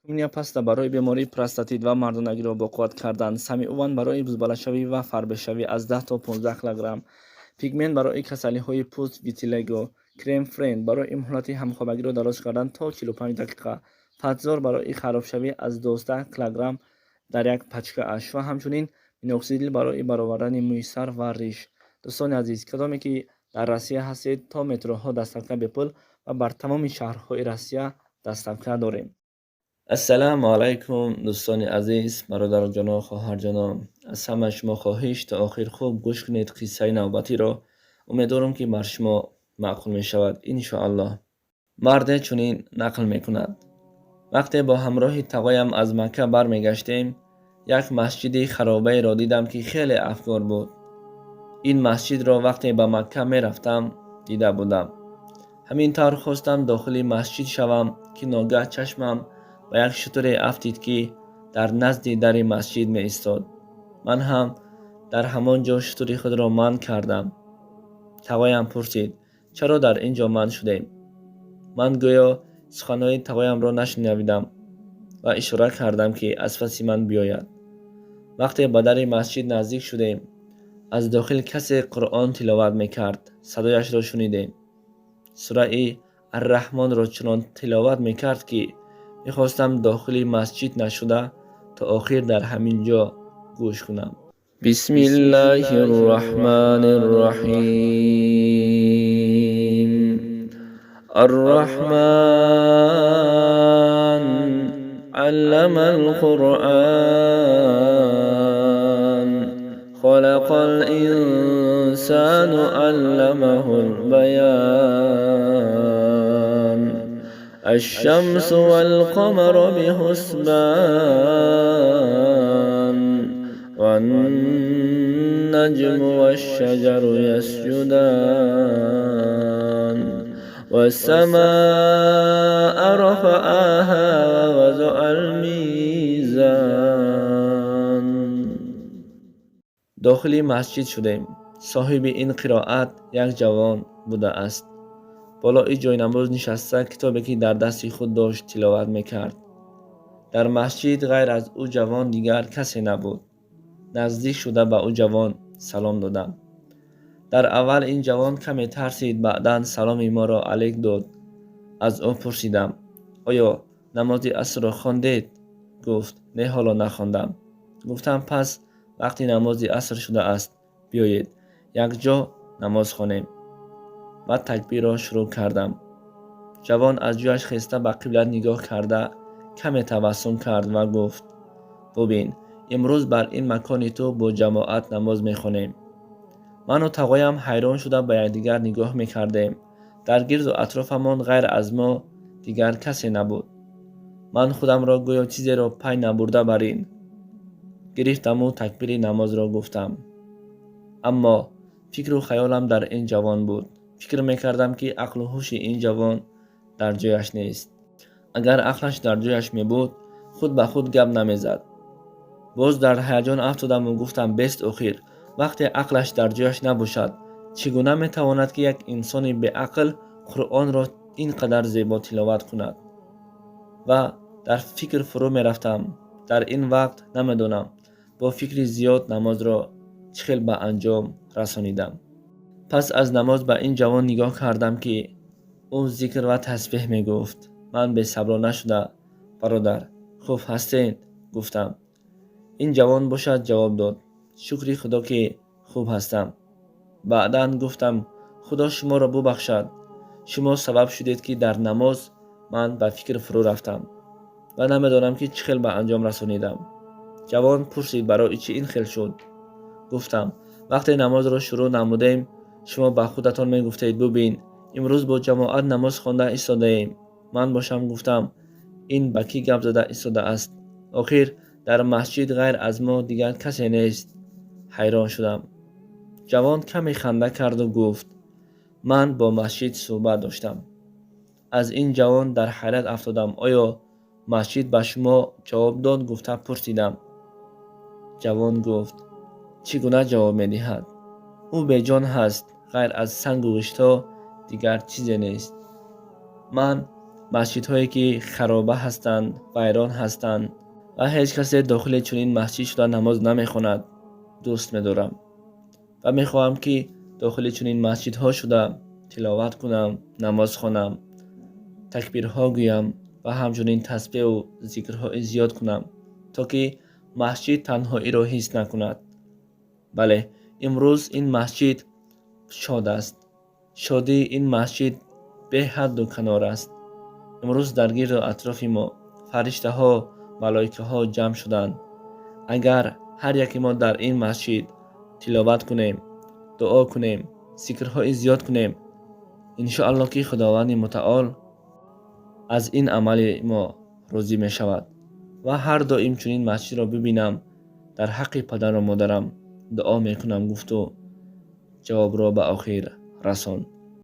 Умния паста барои бемории простатит ва мардонагиро боқувват кардан, Самиуван барои бузбалашавӣ ва фарбешавӣ аз 10 то 15 килограмм, пигмент барои касалиҳои пӯст, витилиго, крем френд барои муҳлати ҳамхобагиро дароз кардан то 45 дақиқа, Фатзор барои харобшавӣ аз 12 килограмм дар як пачкааш ва ҳамчунин миноксидил барои баровардани мӯи сар ва риш. Дӯстони азиз, кадоме ки дар Россия ҳастед, то метроҳо доставка бепул ва бар тамоми шаҳрҳои Россия доставка дорем. Ассалому алайкум, дӯстони азиз, бародарҷоно, хоҳарҷоно. Аз ҳамаи шумо хоҳиш, то охир хуб гӯш кунед қиссаи навбатиро. Умедворам, ки бар шумо маъқул мешавад, иншоаллоҳ. Марде чунин нақл мекунад: вақте бо ҳамроҳи тағоям аз Макка бармегаштем, як масҷиди харобаеро дидам, ки хеле афгор буд. Ин масҷидро вақте ба Макка мерафтам, дида будам. Ҳамин тавр хостам дохили масҷид шавам, ки ногаҳ чашмам ба як шутуре афтид, ки дар назди дари масҷид меистод. Ман ҳам дар ҳамон ҷо шутури худро манъ кардам. Тағоям пурсид: чаро дар ин ҷо манъ шудем? Ман гӯё суханҳои тағоямро нашунавидам ва ишора кардам, ки аз паси ман биёяд. Вақте ба дари масҷид наздик шудем, аз дохил касе Қуръон тиловат мекард. Садояшро шунидем. Сураи Арраҳмонро чунон тиловат мекард, ки мехостам дохили масҷид нашуда, то охир дар ҳамин ҷо гӯш кунам. Бисмиллаҳи рраҳмани рраҳим. Арраҳман аллама алқуръан, халақал инсону, алламаҳул баян. الشمس والقمر بحسبان، والنجم والشجر يسجدان، والسماء رفعها ووضع الميزان. Дохили масҷид шудем. Соҳиби ин қироат як ҷавон будааст. Болои ҷойнамоз нишаста, китобе, ки дар дасти худ дошт, тиловат мекард. Дар масҷид ғайр аз ӯ ҷавон дигар касе набуд. Наздик шуда, ба ӯ ҷавон салом додам. Дар аввал ин ҷавон каме тарсид, баъдан саломи моро алек дод. Аз ӯ пурсидам: оё намози асрро хондед? Гуфт: не, ҳоло нахондам. Гуфтам: пас вақти намози аср шудааст, биёед, якҷо намоз хонем. Ва такбирро шурӯъ кардам. Ҷавон аз ҷояш хеста, ба қибла нигоҳ карда, каме табассум кард ва гуфт: бубин, имрӯз бар ин макони ту бо ҷамоат намоз мехонем. Ману тағоям ҳайрон шуда, ба якдигар нигоҳ мекардем. Дар гирду атрофамон ғайр аз мо дигар касе набуд. Ман худамро гӯё чизеро пай набурда бар ин гирифтаму такбири намозро гуфтам, аммо фикру хаёлам дар ин ҷавон буд. Фикр мекардам, ки ақлу ҳуши ин ҷавон дар ҷояш нест. Агар ақлаш дар ҷояш мебуд, худ ба худ гап намезад. Боз дар ҳаяҷон афтодаму гуфтам: бест, охир вақте ақлаш дар ҷояш набошад, чӣ гуна метавонад, ки як инсони беақл Қуръонро ин қадар зебо тиловат кунад? Ва дар фикр фурӯ мерафтам. Дар ин вақт намедонам, бо фикри зиёд намозро чӣ хел ба анҷом расонидам. Пас аз намоз ба ин ҷавон нигоҳ кардам, ки ӯ зикр ва тасбеҳ мегуфт. Ман бесаброна шуда: бародар, хуб ҳастед? Гуфтам. Ин ҷавон бошад, ҷавоб дод: шукри Худо, ки хуб ҳастам. Баъдан гуфтам: Худо шуморо бубахшад, шумо сабаб шудед, ки дар намоз ман ба фикр фурӯ рафтам ва намедонам, ки чӣ хел ба анҷом расонидам. Ҷавон пурсид: барои чӣ ин хел шуд? Гуфтам: вақте намозро шурӯъ намудем, шумо ба худатон мегуфтед: бубин, имрӯз бо ҷамоат намоз хонда истодаем. Ман бошам гуфтам: ин ба кӣ гап зада истодааст? Охир дар масҷид ғайр аз мо дигар касе нест. Ҳайрон шудам. Ҷавон каме ханда карду гуфт: ман бо масҷид суҳбат доштам. Аз ин ҷавон дар ҳайрат афтодам. Оё масҷид ба шумо ҷавоб дод? Гуфта пурсидам. Ҷавон гуфт: чӣ гуна ҷавоб медиҳад? Ӯ беҷон ҳаст, ғайр аз сангу ғиштҳо дигар чизе нест. Ман Масҷидҳое ки хароба ҳастанд, вайрон ҳастанд ва ҳеҷ касе дохили чунин масҷид шуда намоз намехонад, дӯст медорам ва мехоҳам, ки дохили чунин масҷидҳо шуда тиловат кунам, намоз хонам, такбирҳо гӯям ва ҳамчунин тасбеҳу зикрҳои зиёд кунам, то ки масҷид танҳоиро ҳис накунад. Бале, имрӯз ин масҷид шод аст. Шодии ин масҷид беҳадду канор аст. Имрӯз дар гирду атрофи мо фариштаҳо, малоикаҳо ҷамъ шуданд. Агар ҳар яке мо дар ин масҷид тиловат кунем, дуо кунем, зикрҳои зиёд кунем, иншоаллоҳ, ки Худованди Мутаол аз ин амали мо розӣ мешавад. Ва ҳар доим чунин масҷидро бибинам, дар ҳаққи падару модарам дуо мекунам, гуфту ҷавобро ба охир расонд.